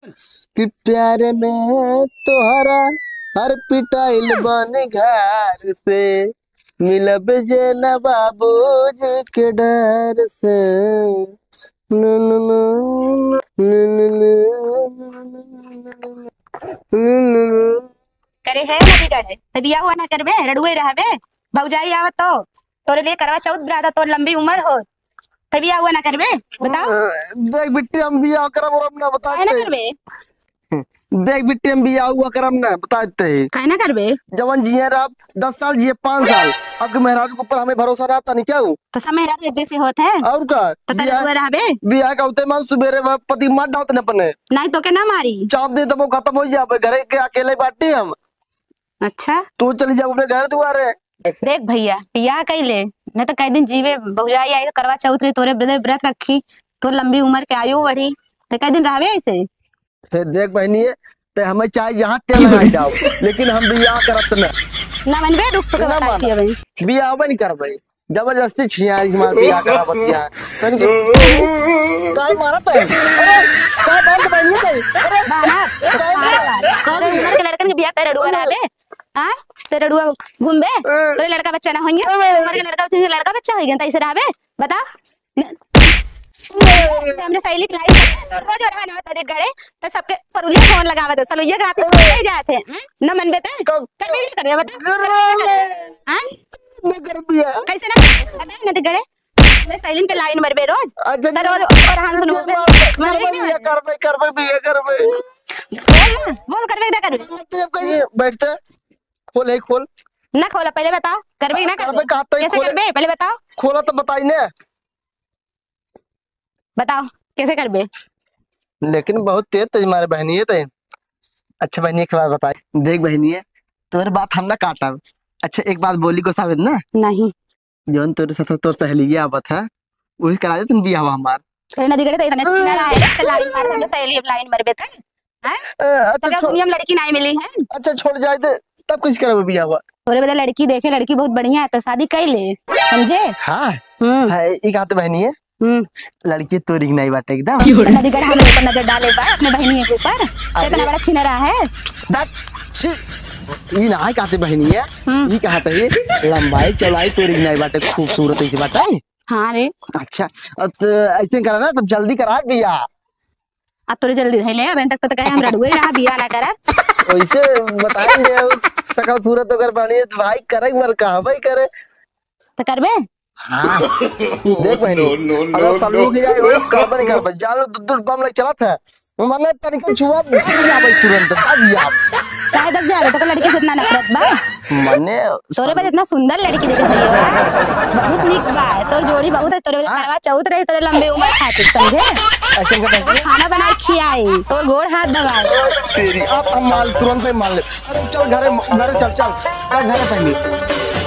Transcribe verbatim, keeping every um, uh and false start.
कि प्यार में तोहरा हर पिटाइल बन घर से, मिलब जे न बाबूजी के डर से। करे है नदीगढ़, त बियाह हुआ ना करबे, रड़ुए रहबे। भौजाई आवत तो तोरे लिए करवा चौथ बरात, तोर लंबी उमर हो, त बियाह हुआ ना करबे, बताओ। देख बिट्टी, हम बियाह करब और अपना बता काहे ना दे। करबे? देख बिट्टी, हम बियाह हुआ करब ना, बता देते ही। काहे ना करबे? जवन जिए रह दस साल, जिए पाँच साल, अब के मेहरारू के ऊपर हमें भरोसा ना तनी क्या हो? तो सब मेहरारू एक जैसे होत है। और का? तो तेरे बियाह, हुए रहबे? बियाह का होते मान सुबेरे बा-, पति मार डालते न अपने। नहीं तो के ना मारी। चाप दे तो वो खत्म हो जाबे, घरे के अकेले बाटी हम। अच्छा। तू चली जा अपने घर दुआरे। देख भैया, बियाह कइले, नहीं तो कई दिन जीवे, बहुजाई आई तो करवा चौथ रही, तोरे बदे व्रत रखी, तोर लंबी उमर के आयु बढ़ी, तो कई दिन रहबे ऐसे? हे देख बहिनी, ते हमें चाहे यहाँ तेल लगाई जाओ, लेकिन हम बियाह करत न। ना मनबे, रुक तो ना बताई मानब। थी अबे। बियाह नहीं करबे, जबरदस्ती छियारी हमार बियाह करा बतिया। तन के, काय मारत है? अरे, काय बात बहिनी है? अरे, बाहर, काय बाहर, मारत है? बाहर। अरे, उमर के लड़कन के बियाह तेरे डुआ रहबे? हाँ? तेरे डुआ घूमबे? तोरे लड़का बच्चा ना होइए? उमर के लड़का बच्चा, लड़का बच्चा होइए, तैसे रहबे? बता। न-, हमरे सहेली के line रोज और है ना, तोरे गड़े, तो सबके परुलिया फोन लगावत है, सलुइया के राती ले जात है, हैं? न मनबे ते? कब? करबे नहीं करबे, बता? करबे नहीं करबे? हैं? न कर दिया। कैसे ना? बता, न दिगड़े। हमरे सहेलिन के line मरबे रोज। अच्छा, तो रोज और हम सुनबे। करबे, करबे, बिया करबे, करबे, बिया करबे। बोल ना, बोल करबे, ना करबे। करबे, कहिए, बैठते। खोल, है, खोल। ना खोला, पहले बताओ, करबे कि ना करबे? करबे, कहा तो ही कैसे खोले। करबे, पहले बताओ। खोला तो बताई ने। बताओ, कैसे करबे? लेकिन बहुत तेज तेज मारे बहनिए ते। अच्छा बहनिए, एक बात बताई। देख बहनिए, तोर बात हम ना काटब। अच्छा, एक बात बोली को साबित ना? नहीं। जौन तोरे साथ तोर सहेलिया आवत है, वही करा दे तुम बियाह हमार। अरे नदी गड़े तो इतने सुंदर आए रे, तो line मार, हम सहेली अब line मरबे ते। हैं? ए, अच्छा, तो क्या छो-, दुनिया में लड़की नहीं मिली है? अच्छा, छोड़ जाए दे, तब कुछ करबे बियाह हुआ। तोरे बदे लड़की देखे, लड़की बहुत बढ़िया है, तो शादी कर ले, समझे? हाँ। हम्म। हाँ, ई कहते बहनी है। हम्म। लड़की तोरी की नहीं बाटे एकदम। तो नदी गड़े हम ऊपर नजर डाले बा, अपने बहनी के ऊपर। तो अरे। इतना बड़ा छिनरा है। जा, छी। ई ना कहते बहनी है, हम्म। ई कहते है, लंबाई चौड़ाई तोरी की नहीं बाटे, खूबसूरत ऐसी बाटे। हाँ रे। अच्छा, अब तो ऐसे करा ना, तब जल्दी करा बियाह। अब तोरे जल्दी धइले, अबे तक तो कहे हम रड़ुए रहा, बियाह ना करब। वैसे बताएंगे, अब सकल सूरत अगर बनी है, तो भाई करे एक बार कहा भाई करे। तो करबे? हाँ। देख बहनी, no, no, अगर no, सलू no। की जाए, वही करबे नहीं करबे। जान लो, दू, दू बम लग चलत है। मने तनिको छुआ, भाग जाबे तुरंत, भाग जाबे। काहे तक जाबे? तो लड़की से इतना नफरत बा? मने तोरे बदे इतना सुंदर लड़की देखे भैया, बहुत नीक बा, तोर जोड़ी बहुत है, तोरे हाँ। करवा चौथ रही, तोरे लंबे उमर खातिर, समझे? ऐसे का तोर खाना बनाए खियाई, तोर गोड़ हाथ दबाई। तेरी, अब हम माल तुरंत ही माल ले। अरे चल घरे, घरे चल, चल, चल घरे पहले।